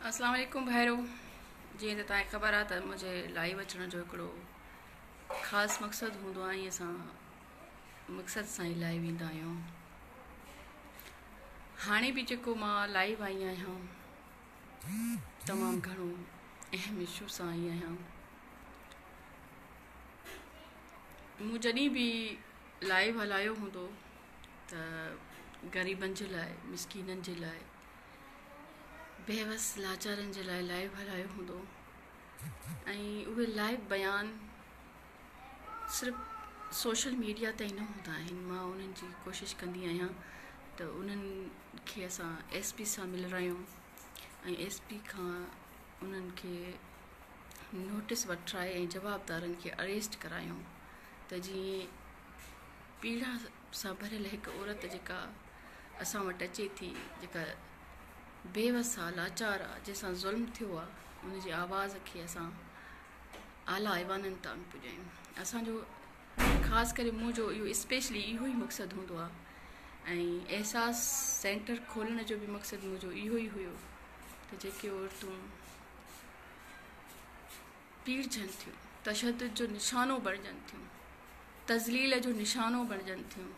اسلام عليڪم ڀائرو جيئن ته توهان کي خبر آهي ته منهنجي لائيو اچڻ جو هڪڙو خاص مقصد هوندو آهي ۽ اسان مقصد سان ئي لائيو ايندا آهيون هاڻي به جيڪو مان لائيو آئي آهيان تمام گهڻو اهم اشو سان آئي آهيان مون جڏهن به لائيو هلايو هوندو ته غريبن جي لاء مسڪينن جي لاء بيوس لاچارن جي لاء لائيو هلايو هوندو ۽ اهي لائيو بيان صرف سوشل ميڊيا تائين نه هوندا آهن مان انهن جي ڪوشش ڪندي آهيان ته انهن کي اسان ايس پي سان ملرايون ۽ ايس پي کان انهن کي نوٽس وٺرائي ۽ جوابدارن کي اريسٽ ڪرايون ته جيئن پيڙا سان ڀريل هڪ عورت جيڪا اسان وٽ اچي ٿي جيڪا بيوس آ لاچار آ جنهن سان ظلم ٿيو آ ان جي آواز کي اسان اعليٰ ايوانن تائين پڄايون اسان جو خاص ڪري منهنجو اهو اسپيشلي اهو ئي مقصد هوندو آ ۽ احساس سينٽر کولڻ جو به مقصد منهنجو اهو ئي هيو ته جيڪي عورتون پيڙجن ٿيون، تشدد جو نشانو بڻجن ٿيون، تذليل جو نشانو بڻجن ٿيون،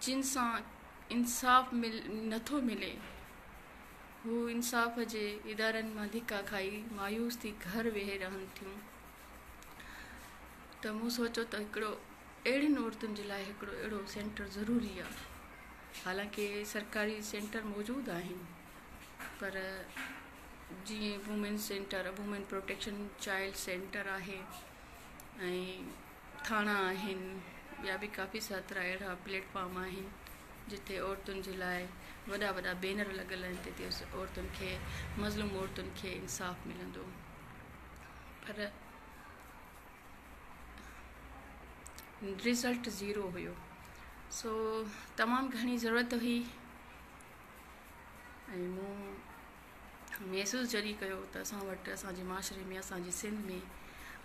جن سان انصاف نٿو ملي، هو انصاف جي ادارن مان ڌڪا کائي مايوس ٿي گهر ويهي رهن ٿيون ته مون سوچيو ته هڪڙو اهڙين عورتن جي لاء هڪڙو اهڙو سينٽر ضروري آهي حالانڪه سرڪاري سينٽر موجود آهن پر جيئن women centre women protection child centre آهي ۽ ٿاڻا آهن ٻيا به ڪافي ساترا اهڙا پليٽ فارم آهن جتي عورتن جي لاء وڏا وڏا بينر لڳل آهن تتي عورتن کي مظلوم عورتن کي انصاف ملندو پر رزلٽ زيرو هيو سو تمام گهڻي ضرورت هئي ۽ مون محسوس جڏهن ڪيو ته اسان وٽ اسان جي معاشري ۾ اسان جي سنڌ ۾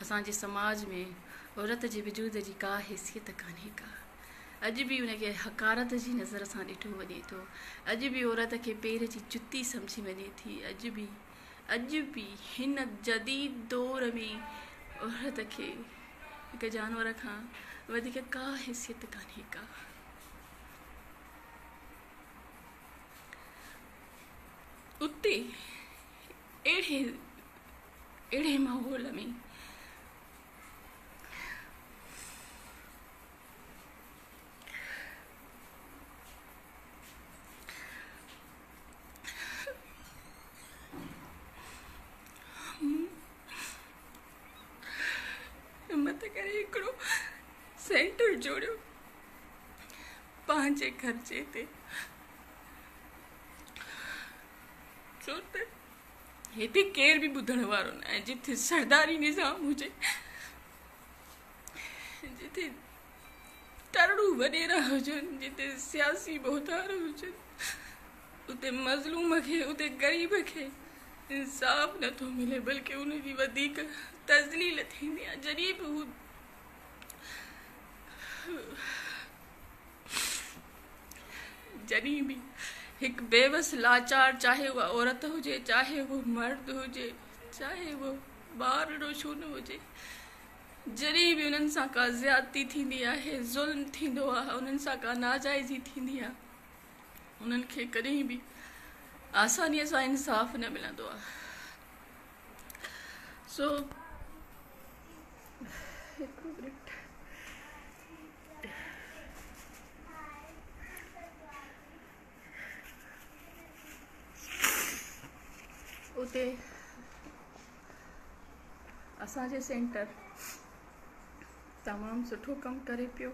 اسان جي سماج ۾ عورت جي وجود جي ڪا حيثيت ڪانهي ڪا اڄ به ان کي حقارت جي نظر سان ڏٺو وڃي ٿو اڄ به عورت کي پير جي جتي سمجهي وڃي ٿي اڄ به اڄ به هن جديد دور ۾ عورت کي هڪ جانور کان وڌيڪ ڪا حيثيت ڪانهي ڪا. اتي اهڙي اهڙي ماحول ۾ همت ڪري هڪڙو سينٽر جوڙيو پنهنجي خرچي تي ڇو ته هتي ڪير به ٻڌڻ وارو نه آهي جتي سرداري نظام هجي جتي ترڙو وڏيرا هجن جتي سياسي ڀوتار هجن اتي مظلوم کي اتي غريب کي انصاف نٿو ملي بلڪه ان جي وڌيڪ تذليل ٿيندي آهي جڏهن به هو جڏهن به هڪ بيوس لاچار چاهي اها عورت هجي چاهي اهو مرد هجي چاهي اهو ٻارڙو ڇو نه هجي جڏهن به انهن سان ڪا زيادتي ٿيندي آهي ظلم ٿيندو آهي انهن سان ڪا ناجائزي ٿيندي آهي انهن کي ڪڏهن به آسانيء سان انصاف نه ملندو آهي سو هڪ منٽ اتي اسان جي سينٽر تمام سٺو ڪم ڪري پيو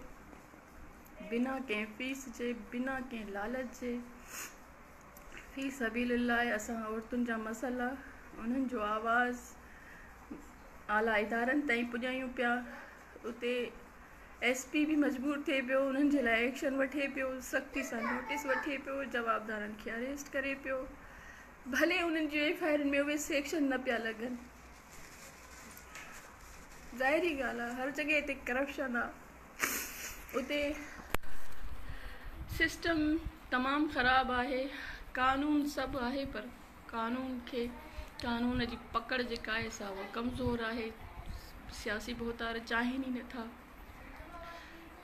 بنا ڪنهن فيس جي بنا ڪنهن لالچ جي في سبيل الله اسان عورتن جا مسئلا انهن جو آواز اعليٰ ادارن تائين پڄايون پيا اتي ايس پي به مجبور ٿئي پيو انهن جي لاء ايڪشن وٺي پيو سختي سان نوٽيس وٺي پيو جوابدارن کي اريسٽ ڪري پيو ڀلي انهن جي ايف I آرن ۾ اهي سيڪشن نه پيا لڳن ظاهري ڳالهه آهي هر جڳهه تي ڪرپشن آهي اتي سسٽم تمام خراب آهي قانون سڀ آهي پر قانون کي قانون جي پڪڙ جيڪا آهي سا اها ڪمزور آهي. سياسي ڀوتار چاهين ئي نٿا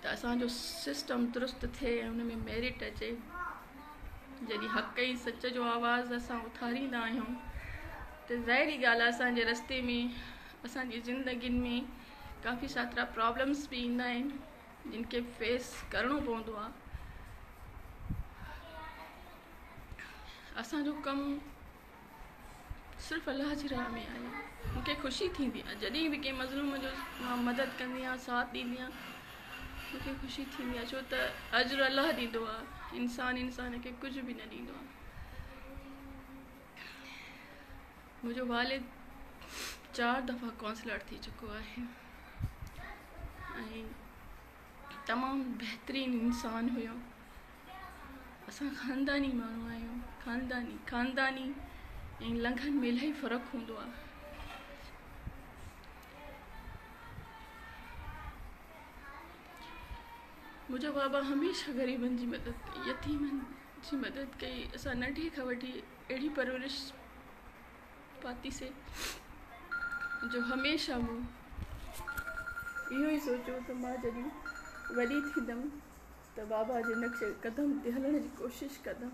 ته اسان جو سسٽم درست ٿئي ۽ ان ۾ ميرٽ اچي. جڏهن حق ۽ سچ جو آواز اسان اٿاريندا آهيون ته ظاهري ڳالهه آهي اسان جي رستي ۾ اسان جي زندگين ۾ ڪافي ساترا پرابلمس به ايندا آهن جن کي فيس ڪرڻو پوندو آهي. اسان جو ڪم صرف الله جي راهه ۾ آهي. مون کي خوشي ٿيندي آهي جڏهن به ڪنهن مظلوم جو مان مدد ڪندي آهيان، ساٿ ڏيندي آهيان، مون کي خوشي ٿيندي آهي، ڇو ته اجر الله ڏيندو آهي، انسان انسان کي ڪجهه به نه ڏيندو آهي. منهنجو والد 4 دفعا ڪائونسلر ٿي چڪو آهي ۽ تمام بهترين انسان هيو. اسان خانداني ماڻهو آهيون. خانداني خانداني ۽ لنگهن ۾ الاهي فرق هوندو آهي. منهنجو بابا هميشه غريبن جي مدد ڪئي، يتيمن جي مدد ڪئي. اسان ننڍي کان وٺي اهڙي پرورش پاتي سي جو هميشه مون اهو ئي سوچيو ته مان جڏهن وڏي ٿيندم ته بابا جي نقش قدم تي هلڻ جي ڪوشش ڪندم.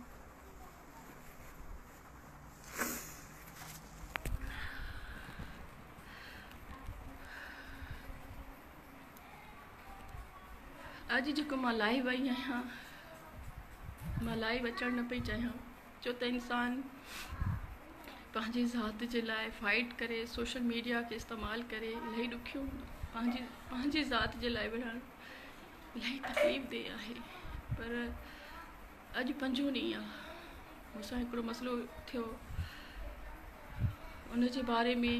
اڄ جيڪو مان لائيو آئي آهيان، مان لائيو اچڻ نه پئي چاهيان، ڇو ته انسان پنهنجي ذات جي لاء فائٽ ڪري، سوشل ميڊيا کي استعمال ڪري، الاهي ڏکيو هوندو پنهنجي پنهنجي ذات جي لاء وڙهڻ الاهي تڪليف ده آهي. پر اڄ پنجون ڏينهن آهي، مون سان هڪڙو مسئلو ٿيو، ان جي باري ۾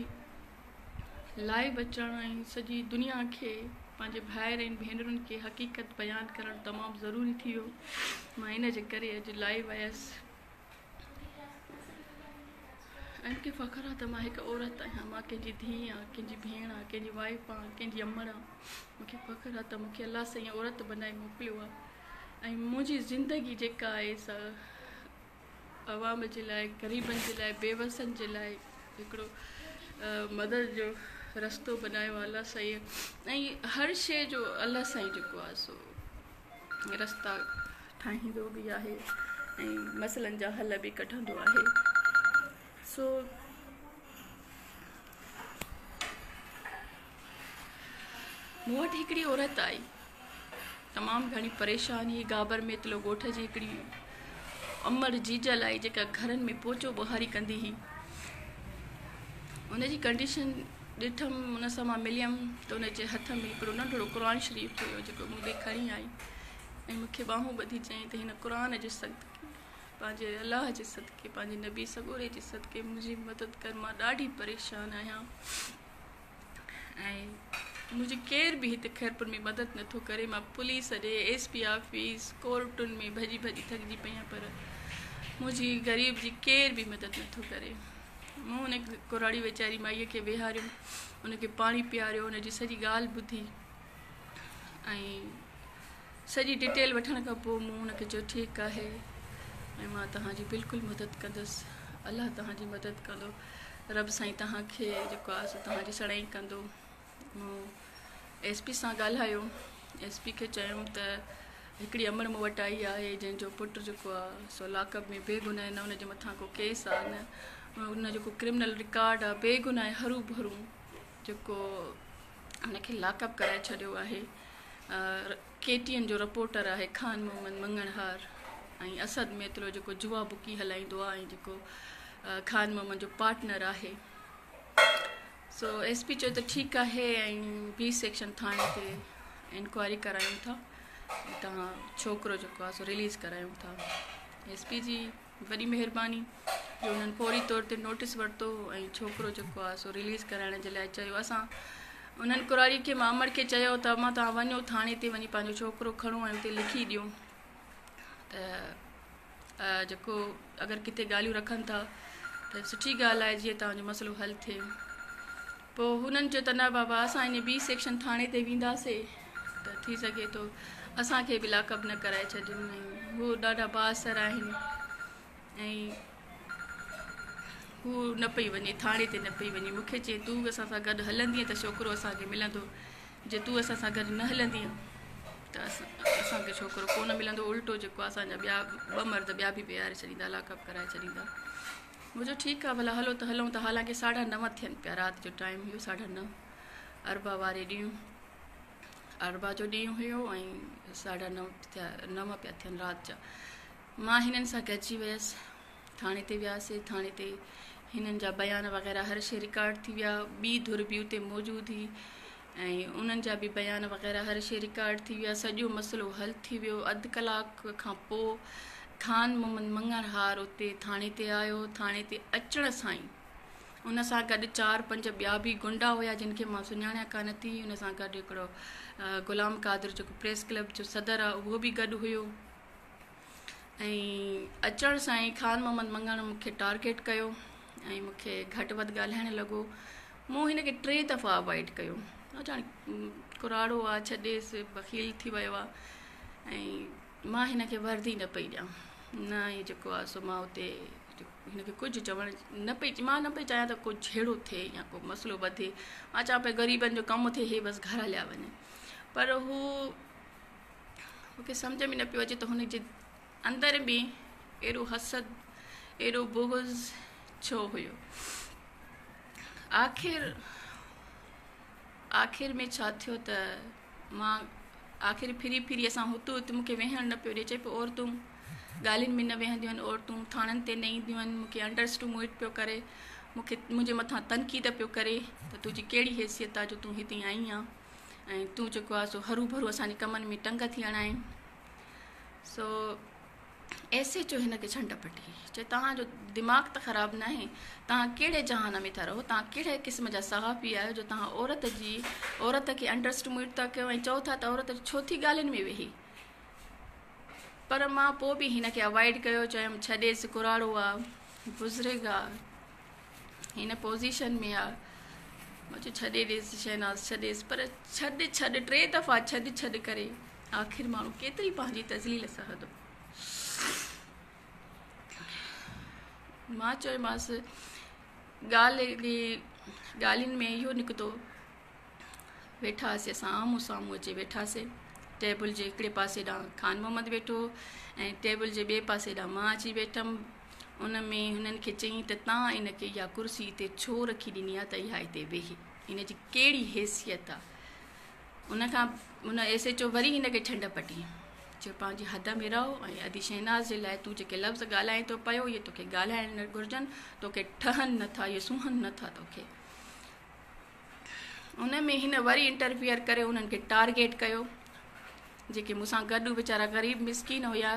لائيو اچڻ ۽ سڄي دنيا کي پنهنجي ڀائر ۽ ڀينرن کي حقيقت بيان ڪرڻ تمام ضروري ٿي ويو. مان ان جي ڪري اڄ لائيو آيس ۽ مونکي فخر آهي ته مان هڪ عورت آهيان، مان ڪنهن جي ڌيء آهيان، ڪنهن جي ڀيڻ آهيان، ڪنهن جي وائيف آهيان، ڪنهن جي امڙ آهيان. مونکي فخر آهي ته مونکي الله سائين عورت بنائي موڪليو آهي ۽ منهنجي زندگي جيڪا آهي سا عوام جي لاء، غريبن جي لاء، بيوسن جي لاء هڪڙو مدد جو رستو بنايو آهي الله سائين ۽ هر شيء جو الله سائين جيڪو آهي سو رستا ٺاهيندو به آهي ۽ مسئلن جا حل به ڪڍندو آهي. سو مون وٽ هڪڙي عورت آئي، تمام گهڻي پريشان هئي. گابر ميتلو ڳوٺ جي هڪڙي امڙ جيجل آئي، جيڪا گهرن ۾ پوچو ٻهاري ڪندي هئي. ان جي ڪنڊيشن ڏٺم، ان سان مان مليم ته ان جي هٿ ۾ هڪڙو ننڍڙو قرآن شريف هيو، جيڪو مون ڏي کڻي آئي ۽ مون کي ٻانهون ٻڌي چيائين ته هن قرآن جي صدقي، پنهنجي الله جي صدقي، پنهنجي نبي سڳوري جي صدقي منهنجي مدد ڪر، مان ڏاڍي پريشان آهيان ۽ منهنجي ڪير به هتي خيرپور ۾ مدد نٿو ڪري. مان پوليس ڏي، ايس پي آفيس، ڪورٽن ۾ ڀڄي ڀڄي ٿڪجي پئي آهيان، پر منهنجي غريب جي ڪير به مدد نٿو ڪري. مون ان ڪراڙي ويچاري مائيء کي ويهاريو، ان کي پاڻي پياريو، ان جي سڄي ڳالهه ٻڌي ۽ سڄي ڊيٽيل وٺڻ کان پوء مون ان کي چيو ٺيڪ آهي ۽ مان توهان جي بلڪل مدد ڪندس، الله توهان جي مدد ڪندو، رب سائين توهان کي جيڪو آهي سو توهان جي سڻائي ڪندو. مون ايس پي سان ڳالهايو، ايس پي کي چيم ته هڪڙي امڙ مون وٽ آئي آهي جنهن جو پٽ جيڪو آهي سو لاڪ اپ ۾ بيگناهه، نه ان جي مٿان ڪو ڪيس آهي نه ان جو ڪو ڪرمنل رڪارڊ آهي، بيگناهه هرو ڀرو جيڪو هن کي لاڪ اپ ڪرائي ڇڏيو آهي. ڪي ٽي اين جو رپورٽر آهي خان محمد مڱڻهار ۽ اسد ميتلو جيڪو جوا بڪي هلائيندو آهي ۽ جيڪو خان محمد جو پارٽنر آهي. سو ايس پي چيو ته ٺيڪ آهي ۽ بي سيڪشن ٿاڻي تي انڪوائري ڪرايون ٿا، توهان ڇوڪرو جيڪو آهي سو رليز ڪرايون ٿا. ايس پي جي وڏي مهرباني جو انهن فوري طور تي نوٽس ورتو ۽ ڇوڪرو جيڪو آهي سو رليز ڪرائڻ جي لاء چيو. اسان انهن ڪراڙي کي مامڙ کي چيو ته امان توهان وڃو ٿاڻي تي وڃي پنهنجو ڇوڪرو کڻو ۽ اتي لکي ڏيو ته جيڪو اگر ڪٿي ڳالهيون رکن ٿا ته سٺي ڳالهه آهي جيئن توهان جو مسئلو حل ٿئي. پوء هنن چيو ته نه بابا اسان ان بي سيڪشن ٿاڻي تي وينداسي ته ٿي سگهي ٿو اسان کي به لاڪ اپ نه ڪرائي ڇڏين ۽ هو ڏاڍا بااثر آهن ۽ هو نه پئي وڃي ٿاڻي تي نه پئي وڃي مون کي چيائين تون اسان سان گڏ هلندينء ته ڇوڪرو اسان کي ملندو جي تون اسان سان گڏ نه هلندينء ته اسان کي ڇوڪرو ڪونه ملندو الٽو جيڪو اسان جا ٻيا ٻه مرد ٻيا به ويهاري ڇڏيندا لاڪ اپ ڪرائي ڇڏيندا. مون چيو ٺيڪ آ ڀلا هلو ته هلون ته حالانڪه ساڍا نو ٿين پيا رات جو ٽائيم هيو ساڍا نو اربع واري ڏينهن اربع جو ڏينهن هيو ۽ ساڍا نو ٿيا نو پيا ٿين رات جا مان هنن سان گڏجي ويس ٿاڻي تي وياسي ٿاڻي تي هنن جا بيان وغيره هر شي رڪارڊ ٿي ويا ٻي ڌر به اتي موجود هئي ۽ انهن جا به بيان وغيره هر شي رڪارڊ ٿي ويا سڄو مسئلو حل ٿي ويو اڌ ڪلاڪ کان پوء خان محمد مڱڻهار اتي ٿاڻي تي آيو ٿاڻي تي اچڻ سان ئي ان سان گڏ چار پنج ٻيا به گنڊا هيا جن کي مان سڃاڻيان ڪانه ٿي ان سان گڏ هڪڙو غلام قادر جيڪو پريس ڪلب جو صدر آهي اهو به گڏ هيو ۽ اچڻ سان ئي خان محمد مڱڻ مون کي ٽارگيٽ ڪيو ۽ مون کي گهٽ وڌ ڳالهائڻ لڳو مون هن کي ٽي دفعا اوائڊ ڪيو اچان ڪراڙو آ ڇڏيس بخيل ٿي ويو آ ۽ مان هن کي وردي نه پئي ڏيان نه ئي جيڪو آ سو مان اتي هن کي ڪجهه چوڻ نه پئي مان نه پئي چاهيان ته ڪو جهيڙو ٿئي يا ڪو مسئلو وڌي مان چوان پئي غريبن جو ڪم ٿئي هي بس گهر هليا وڃن پر هو مون کي سمجهه ۾ نه پيو اچي ته هن جي اندر ۾ ايڏو حسد، ايڏو بغض ڇو هيو؟ آخر آخر ۾ ڇا ٿيو ته مان آخر ڦري ڦري اسان هت هت مون کي ويهڻ نه پيو ڏي چئي پيو عورتون ڳالهين ۾ نه ويهنديون آهن عورتون ٿاڻن تي نه اينديون آهن مون کي انڊر اسٽيميٽ پيو ڪري مون کي منهنجي مٿان تنقيد پيو ڪري ته تنهنجي ڪهڙي حيثيت آهي جو تون هتي آئي آن ۽ تون جيڪو آهي سو هرو ڀرو اسان جي ڪمن ۾ ٽنگ ٿي هڻائين سو ايس ايچ او هن کي ڇنڊ پٽي چي توهان جو دماغ ته خراب ناهي توهان ڪهڙي جهان ۾ ٿا رهو توهان ڪهڙي قسم جا صحافي آهيو جو توهان عورت جي عورت کي انڊر اسٽيميٽ ٿا ڪيو ۽ چئو ٿا ته عورت ڇو ٿي ڳالهين ۾ ويهي پر مان پوء به هن کي اوائڊ ڪيو چيم ڇڏيس ڪراڙو آ بزرگ آ هن پوزيشن ۾ آ مان چيو ڇڏي ڏيس شهناز ڇڏيس پر ڇڏ ڇڏ ٽي دفعا ڇڏ ڇڏ ڪري آخر ماڻهو ڪيتري پنهنجي تذليل سهندو مان چيومانس ڳالهه ڳالهين ۾ اهو نڪتو ويٺاسي اسان آمهون سامهون اچي ويٺاسي ٽيبل جي هڪڙي پاسي ڏانهن خان محمد ويٺو ۽ ٽيبل جي ٻئي پاسي ڏانهن مان اچي ويٺم ان ۾ هنن کي چيائين ته تان ان کي اها ڪرسي هتي ڇو رکي ڏني آهي ته اها هتي ويهي ان جي ڪهڙي حيثيت آهي ان کان ان ايس ايچ او وري هن کي ڇنڊ پٽي چيو پنهنجي حد ۾ رهو ۽ ادي شهناز جي لاء تون جيڪي لفظ ڳالهائين ٿو پيو اهي توکي ڳالهائڻ نه گهرجن توکي ٺهن نٿا اهي سونهن نٿا توکي ان ۾ هن وري انٽرفيئر ڪري انهن کي ٽارگيٽ ڪيو جيڪي مون سان گڏ ويچارا غريب مسڪين هيا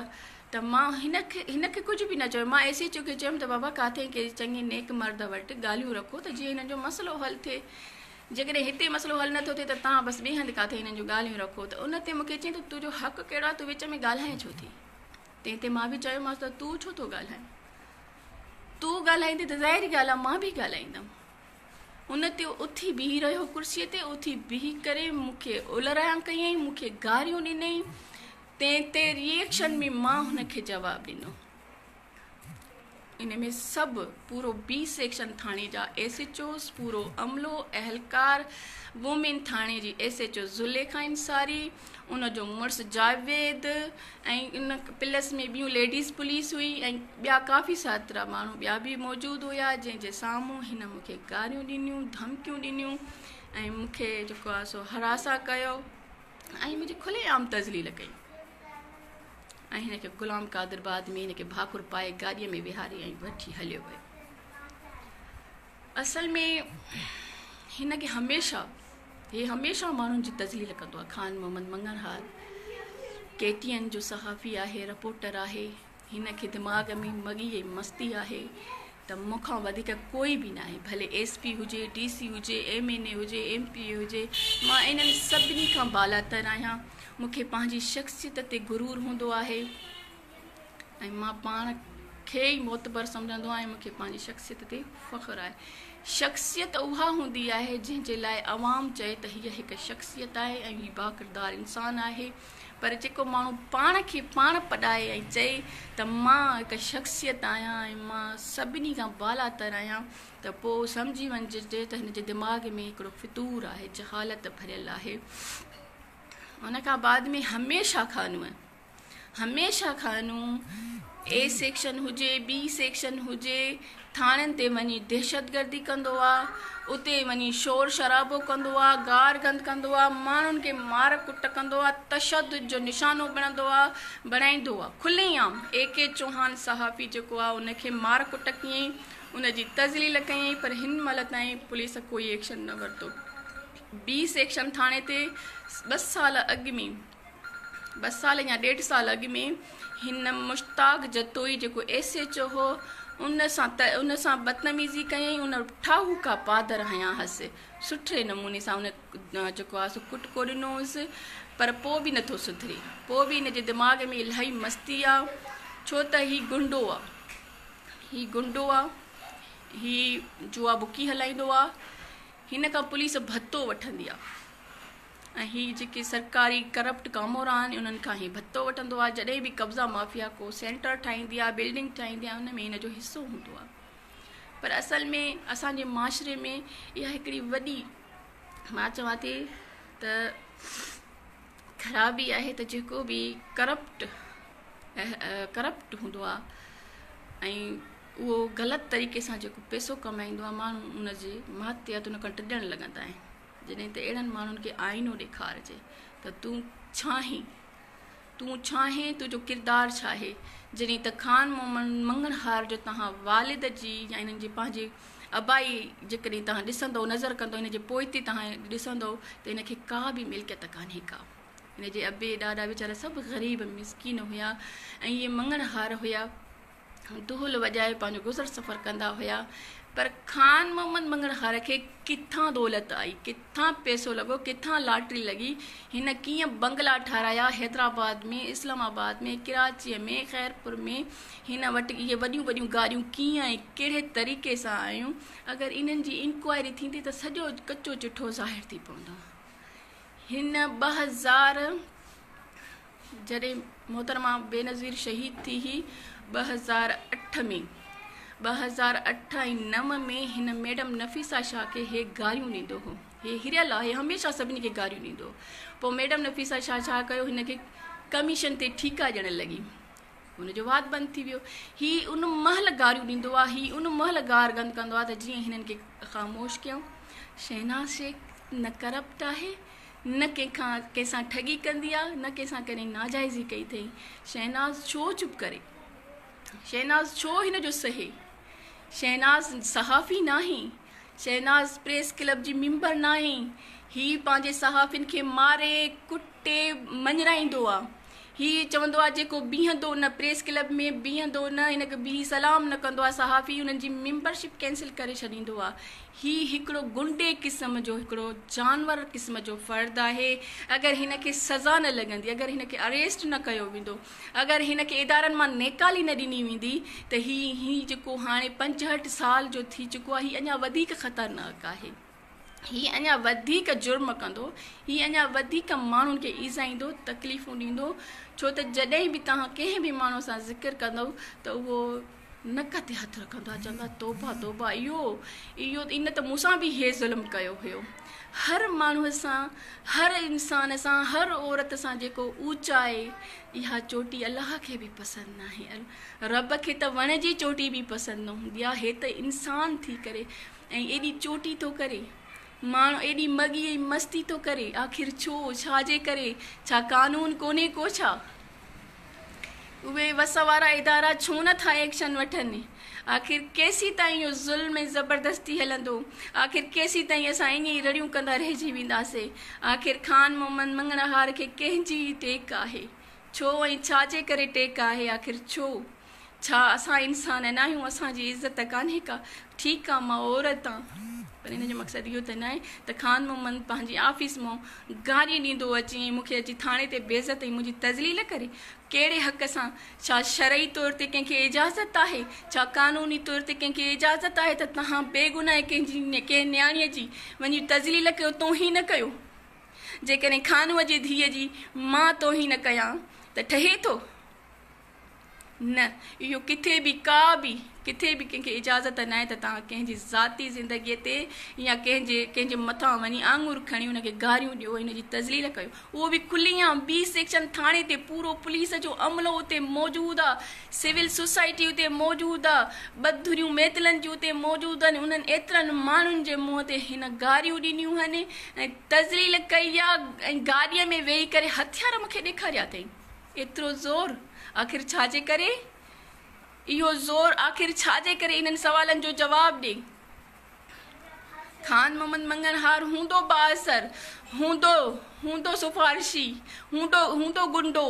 ته مان هن کي هن کي ڪجهه به نه چيو مان ايس ايچ او کي چيم ته بابا ڪاٿي ڪنهن چڱي نيڪ مرد وٽ ڳالهيون رکو ته جيئن هنن جو مسئلو حل ٿئي جيڪڏهن هتي مسئلو حل نٿو ٿئي ته تان بس ٻئي هنڌ ڪاٿي هنن جون ڳالهيون رکو ته ان تي مون کي چيائين ته تنهنجو حق ڪهڙو آهي تون وچ ۾ ڳالهائين ڇو ٿي تنهن تي مان به چيومانس ته تون ڇو ٿو ڳالهائين تون ڳالهائيندي ته ظاهري ڳالهه آهي مان به ڳالهائيندم ان تي اٿي بيهي رهيو ڪرسيء تي اٿي بيهي ڪري مون کي الرايان ڪيائين مون کي گاريون ڏنائين تنهن تي ريئڪشن ۾ مان هن کي جواب ڏنو ان ۾ سڀ پورو بي سيڪشن ٿاڻي جا ايس ايچ اوز پورو عملو اهلڪار وومين ٿاڻي جي S H O Zulekha Ansari ان جو مڙس جاويد ۽ ان پلس ۾ ٻيون ليڊيز پوليس هئي ۽ ٻيا ڪافي ساترا ماڻهو ٻيا به موجود هيا جنهن جي سامهون هن مون کي گاريون ڏنيون ڌمڪيون ڏنيون ۽ مون کي جيڪو آهي سو هراسان ڪيو ۽ منهنجي کلي عام تذليل ڪئي ۽ هن کي غلام قادر بعد ۾ هن کي ڀاڪر پائي گاڏيء ۾ ويهاري ۽ وٺي هليو ويو اصل ۾ هن کي هميشه هي هميشه ماڻهن جي تذليل ڪندو آهي خان محمد مڱڻهار ڪي ٽي اين جو صحافي آهي رپورٽر آهي هن کي دماغ ۾ مڳي ۽ مستي آهي ته مون کان وڌيڪ ڪوئي به ناهي ڀلي ايس پي هجي ڊي سي هجي ايم اين اي هجي ايم پي اي هجي مان انهن سڀني کان بالاتر آهيان مون کي پنهنجي شخصيت تي غرور هوندو آهي ۽ مان پاڻ کي ئي معتبر سمجهندو آهيان ۽ مون کي پنهنجي شخصيت تي فخر آهي. شخصيت اها هوندي آهي جنهن جي لاء عوام چئي ته هيء هڪ شخصيت آهي ۽ هي باڪردار انسان آهي پر جيڪو ماڻهو پاڻ کي پاڻ پڏائي ۽ چئي ته مان هڪ شخصيت آهيان ۽ مان سڀني کان بالاتر آهيان ته پوء سمجهي وڃجي ته هن جي دماغ ۾ هڪڙو فتور آهي جهالت ڀريل آهي. ان کان بعد ۾ هميشه خانوء هميشه خانو اي سيڪشن هجي بي سيڪشن هجي ٿاڻن تي وڃي دهشتگردي ڪندو آ اتي وڃي شور شرابو ڪندو آ گار گند ڪندو آ ماڻهن کي مار ڪٽ ڪندو آ تشدد جو نشانو بڻندو آ بڻائيندو آ کلي عام اي ڪي چوهان صحافي جيڪو آ ان کي مار ڪٽ ڪيائين ان جي تذليل ڪيائين پر هن مهل تائين پوليس ڪوئي ايڪشن نه ورتو بي سيڪشن ٿاڻي تي ٻه سال اڳ ۾ ٻه سال يا ڏيڍ سال اڳ ۾ هن مشتاق جتوئي جيڪو ايس ايڇ او هو ان سان ته ان سان بدتميزي ڪيائين ان ٺاهوڪا پادر هنيا هس سٺي نموني سان ان جيڪو آهي سو ڪٽڪو ڏنو هوس پر پوء به نٿو سڌري پوء به هن جي دماغ ۾ الاهي مستي آ ڇو ته هي گنڊو آ هي گنڊو آ هي جوا بڪي هلائيندو آ هن کان پوليس ڀتو وٺندي آ ۽ هي جيڪي سرڪاري ڪرپٽ ڪامورا آهن انهن کان هي ڀتو وٺندو آ جڏهن به قبضا مافيا ڪو سينٽر ٺاهيندي آ بلڊنگ ٺاهيندي آ ان ۾ هن جو حصو هوندو آ پر اصل ۾ اسان جي معاشري ۾ اها هڪڙي وڏي مان چوان ٿي ته خرابي آهي ته جيڪو به ڪرپٽ ڪرپٽ هوندو آ ۽ اهو غلط طريقي سان جيڪو پئسو ڪمائيندو آهي ماڻهو ان جي ماتحت ان کان ڊڄڻ لڳندا آهن جڏهن ته اهڙن ماڻهن کي آئينو ڏيکارجي ته تون ڇا آهين تون ڇا آهين تنهنجو ڪردار ڇا آهي جڏهن ته خان محمد مڱڻهار جو توهان والد جي يا انهن جي پنهنجي ابائي جيڪڏهن توهان ڏسندو نظر ڪندو ان جي پوئتي توهان ڏسندو ته ان کي ڪا به ملڪيت ڪانهي ڪا هن جي ابي ڏاڏا ويچارا سڀ غريب مسڪين هيا ۽ اهي مڱڻهار هيا دهل وڄائي پنهنجو گذر سفر ڪندا هيا پر خان محمد مڱڻهار کي ڪٿان دولت آئي ڪٿان پئسو لڳو ڪٿان لاٽري لڳي هن ڪيئن بنگلا ٺارايا حيدرآباد ۾ اسلام آباد ۾ ڪراچيء ۾ خيرپور ۾ هن وٽ اهي وڏيون وڏيون گاڏيون ڪيئن ۽ ڪهڙي طريقي سان آيون اگر انهن جي انڪوائري ٿيندي ته سڄو ڪچو چٺو ظاهر ٿي پوندو هن 2000 جڏهن محترمه بينظير شهيد ٿي هئي 2008 ۾ 2008 ۽ 9 ۾ هن ميڊم نفيسه شاهه کي هي گاريون ڏيندو هو هي هريل آهي هميشه سڀني کي گاريون ڏيندو هو پوء ميڊم نفيسه شاهه ڇا ڪيو هن کي ڪميشن تي ٺيڪا ڏيڻ لڳي هن جو وات بند ٿي ويو هي ان مهل گاريون ڏيندو آهي هي ان مهل گار گند ڪندو آهي ته جيئن هنن کي خاموش ڪيون شهناز شيخ نه ڪرپٽ آهي نه ڪنهن کان ڪنهن سان ٺڳي ڪندي آ نه ڪنهن سان ڪڏهن ناجائزي ڪئي اٿئي شهناز ڇو چپ ڪري شهناز ڇو هن جو سهي شهناز صحافي ناهي شهناز پريس ڪلب جي ميمبر ناهي هي پنهنجي صحافين کي ماري ڪٽي مڃرائيندو آ هي چوندو آ جيڪو بيهندو نه پريس ڪلب ۾ بيهندو نه هن کي بيهي سلام نه ڪندو آ صحافي انهن جي ميمبرشپ ڪينسل ڪري ڇڏيندو آ هي هڪڙو غنڊي قسم جو هڪڙو جانور قسم جو فرد آهي اگر هن کي سزا نه لڳندي اگر هن کي اريسٽ نه ڪيو ويندو اگر هن کي ادارن مان نيڪالي نه ڏني ويندي ته هي هي جيڪو هاڻي 65 سال جو ٿي چڪو آ هي اڃا وڌيڪ خطرناڪ آهي. هي اڃا وڌيڪ جرم ڪندو، هي اڃا وڌيڪ ماڻهن کي ايذائيندو، تڪليفون ڏيندو، ڇو ته جڏهن به توهان ڪنهن به ماڻهو سان ذڪر ڪندؤ ته اهو نڪ تي هٿ رکندو آهي، چوندو آهي توبه توبه اهو اهو ان ته مون سان به هي ظلم ڪيو هيو. هر ماڻهو سان، هر انسان سان، هر عورت سان جيڪو اوچائي اها چوٽي الله کي به پسند ناهي. رب کي ته وڻ جي چوٽي به پسند نه هوندي آهي، هي ته انسان ٿي ڪري ۽ ايڏي چوٽي ٿو ڪري، ماڻهو ايڏي مڳي ۽ مستي ٿو ڪري، آخر ڇو، ڇا جي ڪري، ڇا قانون ڪونهي ڪو ڇا؟ اهي وس وارا ادارا ڇو نه ٿا ايڪشن وٺن؟ آخر ڪيسيتائين اهو ظلم ۽ زبردستي هلندو؟ آخر ڪيسيتائين اسان ائين ئي رڙيون ڪندا رهجي وينداسين؟ آخر خان محمد مڱڻهار کي ڪنهن جي ٽيڪ آهي؟ ڇو ۽ ڇا جي ڪري ٽيڪ آهي؟ آخر ڇو؟ ڇا اسان انسان ناهيون؟ اسان جي عزت ڪانهي ڪا؟ ٺيڪ آ مان عورت آن. پر ان جو مقصد اهو ته ناهي ته خان محمد پنهنجي آفيس مان گاريون ڏيندو اچي ۽ مون کي اچي ٿاڻي تي بيعزت ۽ منهنجي تذليل ڪري. ڪهڙي حق سان؟ ڇا شرعي طور تي ڪنهن کي اجازت آهي؟ ڇا قانوني طور تي ڪنهن کي اجازت آهي ته توهان بيگناهه ڪنهن جي ڪنهن نياڻيء جي وڃي تذليل ڪيو توهين ڪيو؟ جيڪڏهن خانوء جي ڌيء جي مان توهين ڪيان ته ٺهي ٿو؟ نه، اهو ڪٿي به ڪا به ڪٿي به ڪنهن کي اجازت ناهي ته توهان ڪنهن جي ذاتي زندگيء تي يا ڪنهن جي ڪنهن جي مٿان وڃي آڱر کڻي ان کي گاريون ڏيو ۽ ان جي تذليل ڪيو اهو به کلي عام بي سيڪشن ٿاڻي تي پورو پوليس جو عملو اتي موجود آ سول سوسائٽي اتي موجود آ ٻه ڌريون ميتلن جون اتي موجود آهن انهن ايترن ماڻهن جي منهن تي هن گاريون ڏنيون هن ۽ تذليل ڪئي آ ۽ گاڏيء ۾ ويهي ڪري هٿيار مون کي ڏيکاريا اٿئي. ايترو زور آخر ڇا جي ڪري؟ اهو زور آخر ڇا جي ڪري؟ انهن سوالن جو جواب ڏي. خان محمد مڱڻهار هوندو بااثر، هوندو، هوندو سفارشي، هوندو، هوندو گنڊو.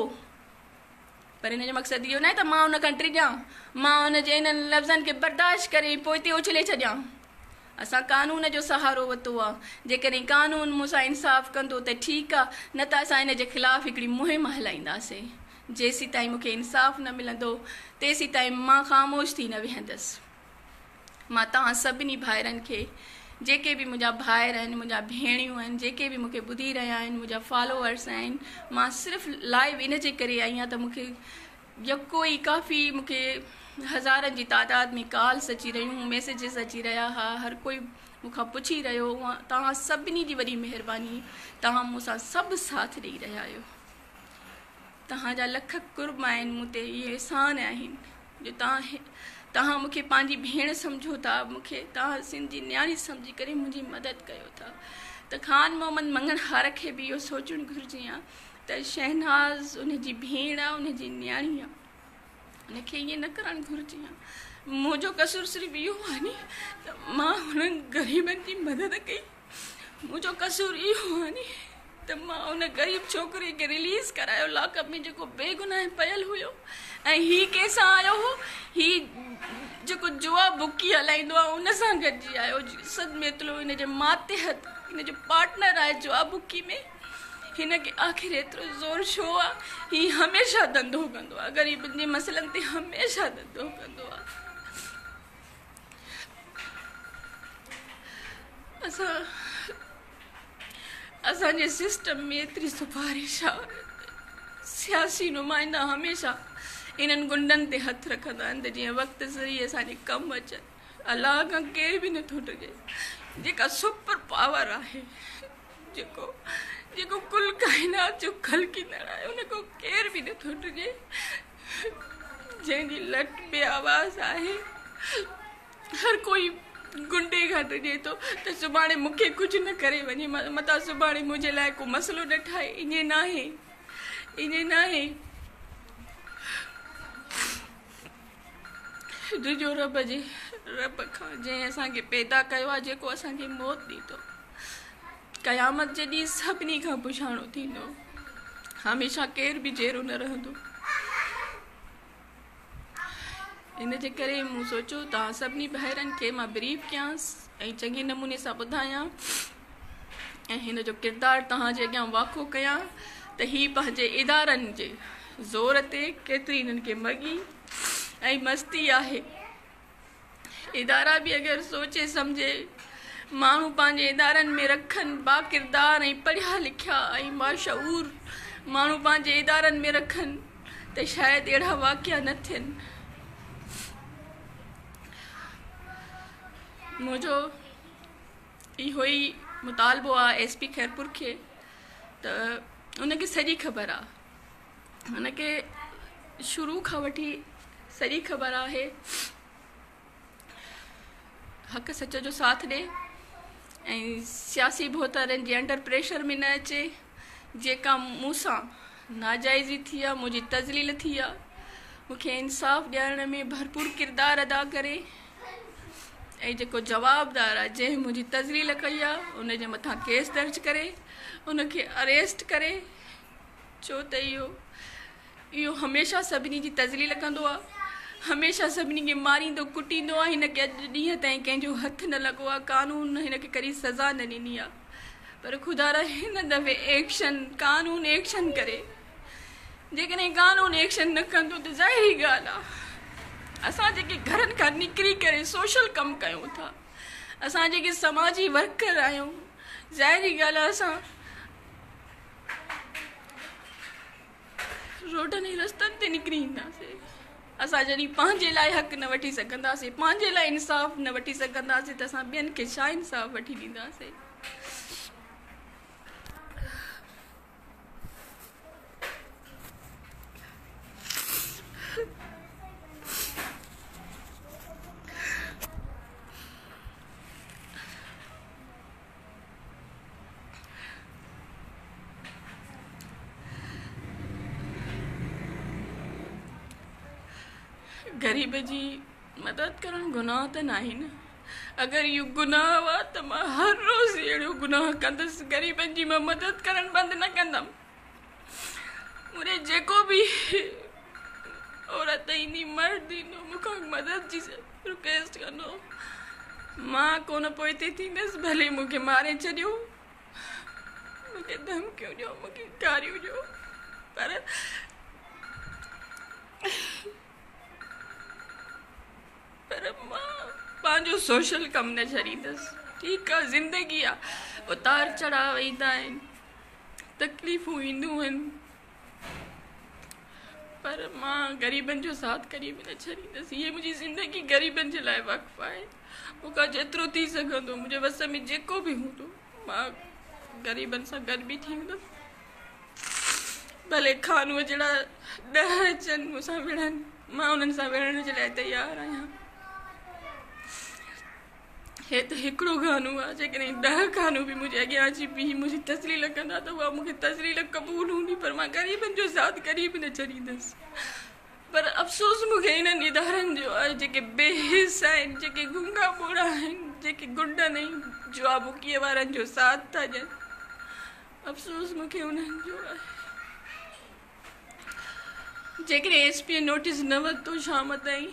پر ان جو مقصد اهو ناهي ته مان ان کان ڊڄان، مان ان جي انهن لفظن کي برداشت ڪري پوئتي اڇلي ڇڏيان. اسان قانون جو سهارو ورتو آ، جيڪڏهن قانون مون سان انصاف ڪندو ته ٺيڪ آ، نه ته اسان ان جي خلاف هڪڙي مهم هلائينداسين. جيسيتائين مون کي انصاف نه ملندو، تيسيتائين مان خاموش ٿي نه ويهندس. مان توهان سڀني ڀائرن کي، جيڪي به منهنجا ڀائر آهن، منهنجا ڀيڻيون آهن، جيڪي به مون کي ٻڌي رهيا آهن، منهنجا فالوورس آهن، مان صرف لائيو ان جي ڪري آئي آهيان ته مون کي يڪو ئي ڪافي مون کي هزارن جي تعداد ۾ ڪالس اچي رهيون هيون ميسيجز اچي رهيا ها هر ڪوئي مون کان پڇي رهيو هو توهان سڀني جي وڏي مهرباني توهان مون سان سڀ ساٿ ڏئي رهيا آهيو توهان جا لک قرب آهن مون تي اهي احسان آهن جو توهان توهان مون کي پنهنجي ڀيڻ سمجهو ٿا مون کي توهان سنڌ جي نياڻي سمجهي ڪري منهنجي مدد ڪيو ٿا ته خان محمد مڱڻهار کي به اهو سوچڻ گهرجي ها ته شهناز ان جي ڀيڻ آ ان جي نياڻي آ ان کي ائين نه ڪرڻ گهرجي ها منهنجو قصور صرف اهو آ ني ته مان هنن غريبن جي مدد ڪئي منهنجو قصور اهو آ ني ته مان ان غريب ڇوڪري کي رليز ڪرايو لاڪ اپ ۾ جيڪو بيگناهه پيل هيو ۽ هي ڪنهن سان آيو هو هي جيڪو جوا بڪي هلائيندو آ ان سان گڏجي آيو سد ميتلو ان جي ماتحت ان جو پارٽنر آهي جوا بڪي ۾ هن کي آخر ايترو زور ڇو آ؟ هي هميشه ڌنڌو ڪندو آ، غريبن جي مسئلن تي هميشه ڌنڌو ڪندو آ. اسان اسان جي سسٽم ۾ ايتري سفارش آ، سياسي نمائندا هميشه انهن غنڊن تي هٿ رکندا آهن ته جيئن وقت ذريعي اسان جي ڪم اچن. الله کان ڪير به نٿو ڊڄي، جيڪا سپر پاور آهي. جيڪو جيڪو ڪل ڪائنات جو خلقيندڙ آهي ان کان ڪير به نٿو ڊڄي جنهن جي لٺ بي آواز آهي هر ڪوئي گنڊي کان ڊڄي ٿو ته سڀاڻي مون کي ڪجهه نه ڪري وڃي متان سڀاڻي منهنجي لاء ڪو مسئلو نه ٺاهي ائين ناهي ائين ناهي ڊڄو رب جي رب کان جنهن اسان کي پيدا ڪيو آهي جيڪو اسان کي موت ڏيندو قيامت جي ڏينهن سڀني کان پڇاڻو ٿيندو هميشه ڪير به جيئرو نه رهندو ان جي ڪري مون سوچيو توهان سڀني ڀائرن کي مان بريف ڪيانس ۽ چڱي نموني سان ٻڌايان ۽ هن جو ڪردار توهان جي اڳيان واکو ڪيان ته هي پنهنجي ادارن جي زور تي ڪيتري هنن کي مڳي ۽ مستي آهي. ادارا به اگر سوچي سمجهي ماڻهو پنهنجي ادارن ۾ رکن باڪردار ۽ پڙهيا لکيا ۽ باشعور ماڻهو پنهنجي ادارن ۾ رکن ته شايد اهڙا واقعا نه ٿين. منهنجو اهو ئي مطالبو آهي ايس پي خيرپور کي ته ان کي سڄي خبر آهي هن کي شروع کان وٺي سڄي خبر آهي حق سچ جو ساٿ ڏي ۽ سياسي ڀوتارن جي انڊر پريشر ۾ نه اچي جيڪا مون سان ناجائزي ٿي آ منهنجي تذليل ٿي آ مون کي انصاف ڏيارڻ ۾ ڀرپور ڪردار ادا ڪري ۽ جيڪو جوابدار آ جنهن منهنجي تذليل ڪئي آ ان جي مٿان ڪيس درج ڪري ان کي اريسٽ ڪري ڇو ته اهو اهو هميشه سڀني جي تذليل ڪندو آهي، هميشه سڀني کي ماريندو ڪٽيندو آهي هن کي اڄ ڏينهن تائين ڪنهن جو هٿ نه لڳو آهي قانون هن کي ڪڏهن سزا نه ڏني آهي پر خدارا هن دفعي ايڪشن قانون ايڪشن ڪري جيڪڏهن قانون ايڪشن نه ڪندو ته ظاهري ڳالهه آهي اسان جيڪي گهرن کان نڪري ڪري سوشل ڪم ڪيون ٿا اسان جيڪي سماجي ورڪر آهيون ظاهري ڳالهه آهي اسان روڊن ۽ رستن تي نڪري اينداسين. اسان جڏهن پنهنجي لاء حق نه وٺي سگهنداسين، پنهنجي لاء انصاف نه وٺي سگهنداسين ته اسان ٻين کي ڇا انصاف وٺي ڏينداسين. غريب جي مدد ڪرڻ گناهه ته ناهي نه اگر اهو گناهه آ ته مان هر روز اهڙو گناهه ڪندس غريبن جي مان مدد ڪرڻ بند نه ڪندم مون ڏي جيڪو به عورت ايندي مرد ايندو مون کان مدد جي رڪويسٽ ڪندو مان ڪونه پوئتي ٿيندس ڀلي مون کي ماري ڇڏيو مون کي ڌمڪيون ڏيو مون کي گاريون ڏيو پر پر مان پنهنجو سوشل ڪم نه ڇڏيندس ٺيڪ آ زندگي آ اتار چڙهاء ايندا آهن تڪليفون اينديون آهن پر مان غريبن جو ساٿ ڪڏهن به نه ڇڏيندس. هيء منهنجي زندگي غريبن جي لاء وقف آهي. مون کان جيترو ٿي سگهندو، منهنجي وس ۾ جيڪو به هوندو، مان غريبن سان گڏ بيٺي هوندس. ڀلي خانوء جهڙا ڏهه اچن مون سان وڙهن، مان انهن سان وڙهڻ جي لاء تيار آهيان. هي ته هڪڙو گانو آ، جيڪڏهن ڏهه گانو به منهنجي اڳيان اچي بيهي منهنجي تذليل ڪندا ته اها مون کي تذليل قبول هوندي پر مان غريبن جو ساٿ ڪڏهن به نه ڇڏيندس. پر افسوس مون کي انهن ادارن جو آهي جيڪي بي حس آهن، جيڪي گونگا ٻوڙا آهن، جيڪي گنڊن ۽ جوا بڪيء وارن جو ساٿ ٿا ڏين. افسوس مون کي انهن جو آهي. جيڪڏهن ايس پيء نوٽيس نه ورتو شام تائين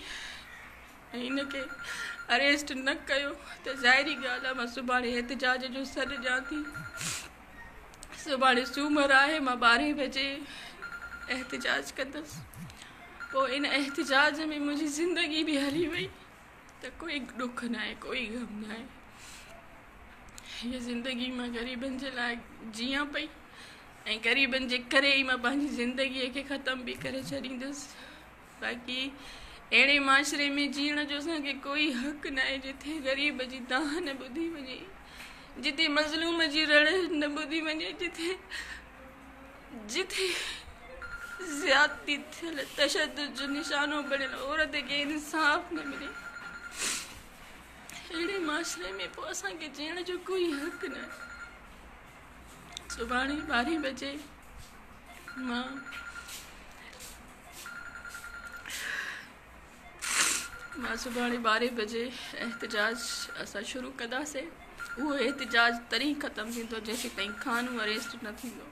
۽ هن کي اريسٽ نه ڪيو ته ظاهري ڳالهه آهي مان سڀاڻي احتجاج جو سڏ ڏيان ٿي. سڀاڻي سومر آهي مان ٻارهين بجي احتجاج ڪندس. پوء ان احتجاج ۾ منهنجي زندگي به هلي وئي ته ڪوئي ڏک ناهي ڪوئي غم ناهي. هيء زندگي مان غريبن جي لاء جيئان پئي ۽ غريبن جي ڪري ئي مان پنهنجي زندگيء کي ختم به ڪري ڇڏيندس. باقي اهڙي معاشري ۾ جيئڻ جو اسان کي ڪوئي حق ناهي جتي غريب جي دانهن نه ٻڌي وڃي، جتي مظلوم جي رڙ نه ٻڌي وڃي، جتي جتي زيادتي ٿيل تشدد جو نشانو بڻيل عورت کي انصاف نه ملي. اهڙي معاشري ۾ پوء اسان کي جيئڻ جو ڪوئي حق ناهي. سڀاڻي ٻارهين بجي مان مان سڀاڻي ٻارهين بجي احتجاج اسان شروع ڪنداسين اهو احتجاج تڏهن ختم ٿيندو جيسين تائين خانو اريسٽ نه ٿيندو.